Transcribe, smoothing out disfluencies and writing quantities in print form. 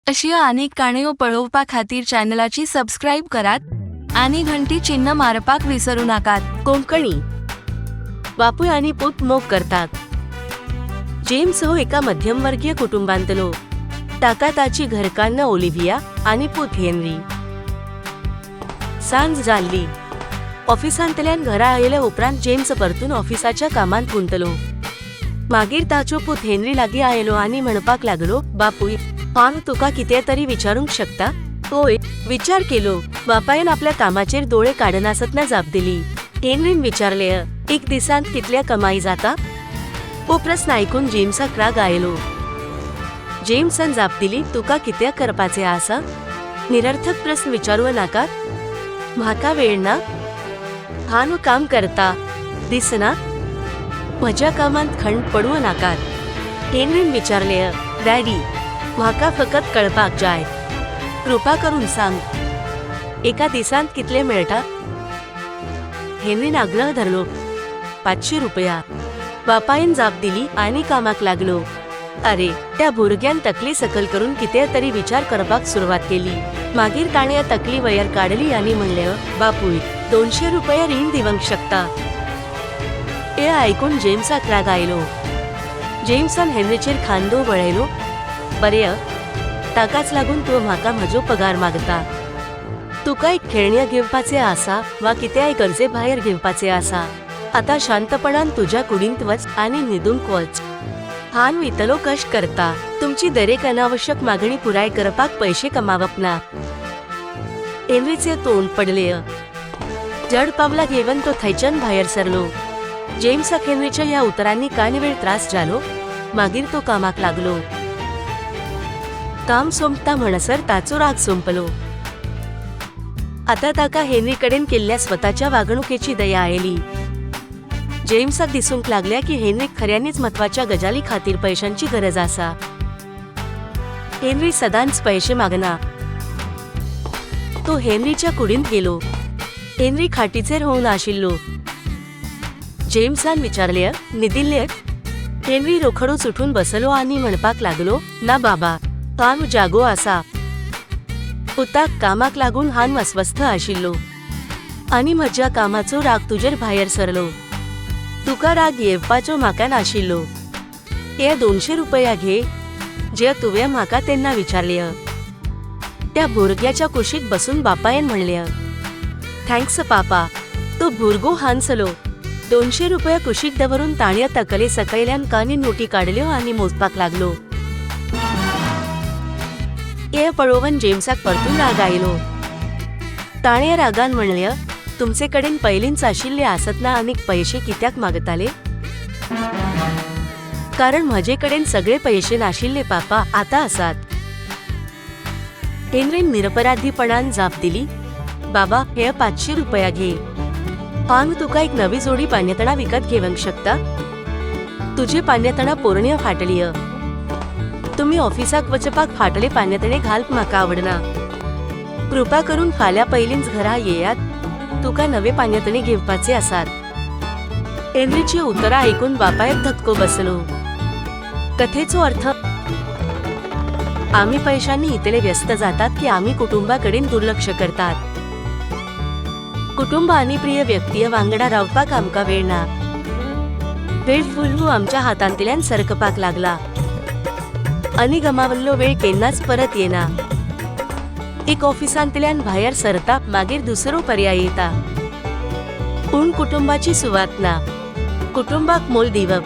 अश्यो आनीक काणयो पळोवपा खातीर चॅनलाची सबस्क्रायब करात आनी घंटी चिन्ह मारपाक विसरू नाकात. कोंकणी बापूय आनी पूत मोग करतात. जेम्स हो एका मध्यमवर्गीय कुटुंबांतलो. ताका ताची घरकान्न ओलिव्हिया आनी पूत हेनरी. सांज जाल्ली. ऑफिसांतल्यान घरा आयले उपरांत जेम्स परतून ऑफिसाच्या कामांत गुंतलो. मागीर ताचो पूत हेनरी लागीं आयलो आनी म्हणपाक लागलो, बापूय, हांव तुका कितें तरी विचारूंक शकता? होय, विचार केलो. बापायन आपल्या कामाचेर दोळे काडनासतना जाप दिली. हेनरीन विचारले, एक दिसांत कितल्या कमाई जाता? हो प्रस्न आयकून जेम्साक राग आयलो. जेम्सान जाप दिली, तुका कित्याक करपाचें आसा? निरर्थक प्रस्न विचारूं नाकात. म्हाका वेळ ना. हांव काम करता. दिसना? म्हज्या कामांत खंड पडूं नाकात. हेनरीन विचारले, डॅडी, म्हाका फकत कळपाक जाय. कृपा करून सांग, एका दिसांत कितले मेळटा? हेनरीन आग्रह धरलो, 500 रुपया. बापायन जाप दिली आनी कामाक लागलो. अरे, त्या भुरग्यान तकली सकल करून कितें तरी विचार करपाक सुरवात केली. मागीर ताणें तकली वयर काडली आनी म्हणलें, बापूय, 200 रुपया रीण दिवंक शकता. हे आयकून जेम्साक राग आयलो. जेम्सान हेनरीचेर खांदो वळयलो. बरें, ताकाच लागून तूं म्हाका म्हजो पगार मागता. तुका एक खेळण्या घेवपाचें आसा वा कितेंय गरजे भायर घेवपाचें आसा. आतां शांतपणान तुज्या कुडींत वच आनी न्हिदूंक वच. हांव इतलो कश्ट करता. तुमची दरेक अनावश्यक मागणी पुराय करपाक पयशे कमावप ना. हेनरीचें तोंड पडलें. जड पावलां घेवन तो थंयच्यान भायर सरलो. जेम्साक हेनरीच्या ह्या उतरांनी कांय वेळ त्रास जालो. मागीर तो कामाक लागलो. काम सोंपता म्हणसर ताचो राग सोंपलो. आतां ताका हेनरी कडेन केल्ल्या स्वताच्या वागणुकेची दया आयली. जेम्साक दिसूंक लागल्या की हेनरीक खऱ्यांनीच म्हत्वाच्या गजाली खातीर पयशांची गरज आसा. हेनरी सदांच पयशे मागना. तो हेनरीच्या कुडींत गेलो. हेनरी खाटीचेर होवन आशिल्लो. जेम्सान विचारले, न्हिदिल्ले? हेनरी रोखडोच उठून बसलो आनी म्हणपाक लागलो, ना बाबा, हांव जागो आसा. पुताक कामाक लागून हांव अस्वस्थ आशिल्लो आनी म्हज्या कामाचो राग तुजेर भायर सरलो. तुका राग येवपाचो म्हाका नाशिल्लो. हे 200 रुपया घे, जे तुवें म्हाका तेन्ना विचारले. त्या भुरग्याच्या कुशीक बसून बापायन म्हणलें, thanks पापा. तो भुरगो हांसलो. 200 रुपया कुशीक दवरून ताणें तकले सकयल्यान कानी नोटी काडल्यो आनी मोजपाक लागलो. हें पळोवन जेम्साक परतून राग आयलो. ताणें रागान म्हणलें, तुमचे कडेन पयलींच आशिल्ले आसतना आनीक पयशे कित्याक मागताले? कारण म्हजे कडेन सगळे पयशे नाशिल्ले पापा, आतां आसात. हेनरीन निरपराधीपणान जाप दिली, बाबा, हे 500 रुपया घे. हांव तुका एक नवी जोडी पान्यतणां विकत घेवंक शकता? तुजी पान्यतणां पोरण्यो फाटलीय. तुमी ऑफिसाक वचपाक फाटले पान्यतणे घालप म्हाका आवडना. कृपा करून फाल्यां पयलींच घरा येयात. तुका नवे पान्यतणे घेवपाचे आसात. हेनरीची उतरां आयकून बापायक धक्को बसलो. कथेचो अर्थ, आमी पैशांनी इतले व्यस्त जातात की आमी कुटुंबा कडेन दुर्लक्ष करतात. कुटुंब आनी प्रिय व्यक्ती वांगडा रावपाक आमकां वेळ ना. वेळ फुलू आमच्या हातांतल्यान सरकपाक लागला आनी गमावल्लो वेळ केन्नाच परत येना. एक ऑफिसांतल्यान भायर सरता, मागीर दुसरो पर्याय येता, पूण कुटुंबाची सुवात ना. कुटुंबाक मोल दिवप.